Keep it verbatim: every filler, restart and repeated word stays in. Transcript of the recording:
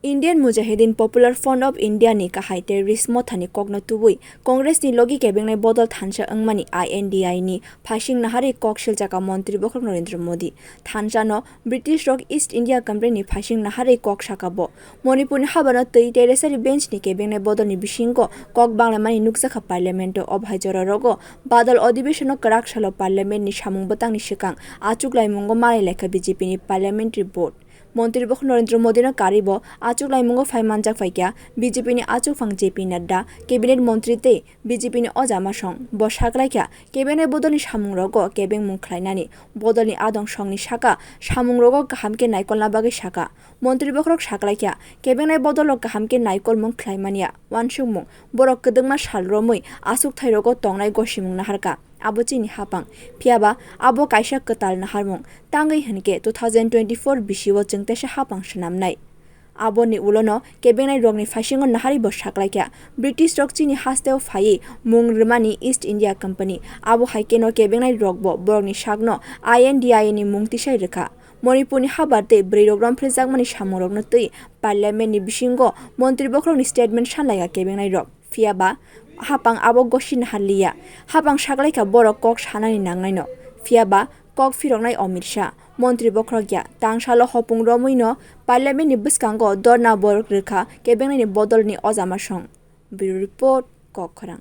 Indian Mujahideen Popular Front of India ni kahai terrorist mothani kokno tubui Congress ni logi kebengnai bodol thansa wngmani I N D I ni phaising naharwi kok silchaka Montri Bokhorok Narendra Modi. Thansa no British rok East India Company ni phaising naharwi kok saka bo. Manipur ni habano twi Tertiary Bench ni kebengnai bodol ni bisingo kok banglaimani nukjakha Parliament o. Obo hai jora rogo badal odibeshono kwrak salo Parliament ni samung bwtang ni swkang achuk laimungo malai laikha B J P ni Parliamentary Board. Montri Bokhorok Narendra Modi no karwi bo achuk laimungo phai manjak phaikha B J P ni achukphang J P Nadda, Cabinet Montri tei B J P ni oja masong. Bo saklaikha, kebengnai bodol ni samung rogo kebengmung khlainani bodol ni adong song ni saka samung rogo kaham khe naikolna bagwi saka. Montri Bokhorok saklaikha, kebengnai bodol o kaham khe naikolmung khlaimanya uansukmung borok kwdwkma sal romwi achukthai rogo tongnai gosimung naharkha. Abo chini hapang. Phiyaba abo kaisa kwtal naharmung. Tangwi hinkhe two thousand twenty-four bisio chwng teisa hapang swnamnai. Aboni ulono kebengnai rokni phaisingo naharwi bo saklaikha, British rok chini hasteo phaiwi mung rwmani East India Company. Abo hai kheno kebengnai rokbo borokni sakno I N D I A ni mung tisai rwkha. Manipur ni habar tei bwrwi rok romphrejakmani samung rokno twi Parliament ni bisingo Montri Bokhorok ni statement sanlaikha kebengnai rok. Phiyaba hapang abo gosi naharliya. Hapang saklaikha borok kok sanani nangnaino. Phiyaba kok phiroknai Amit Shah, Montri Bokhorok ya, tangsalo hopung romwino Parliament ni bwskango dorna borok rwkha kebengnai ni bodol ni oja masong. Bureau Report, Kokkhorang.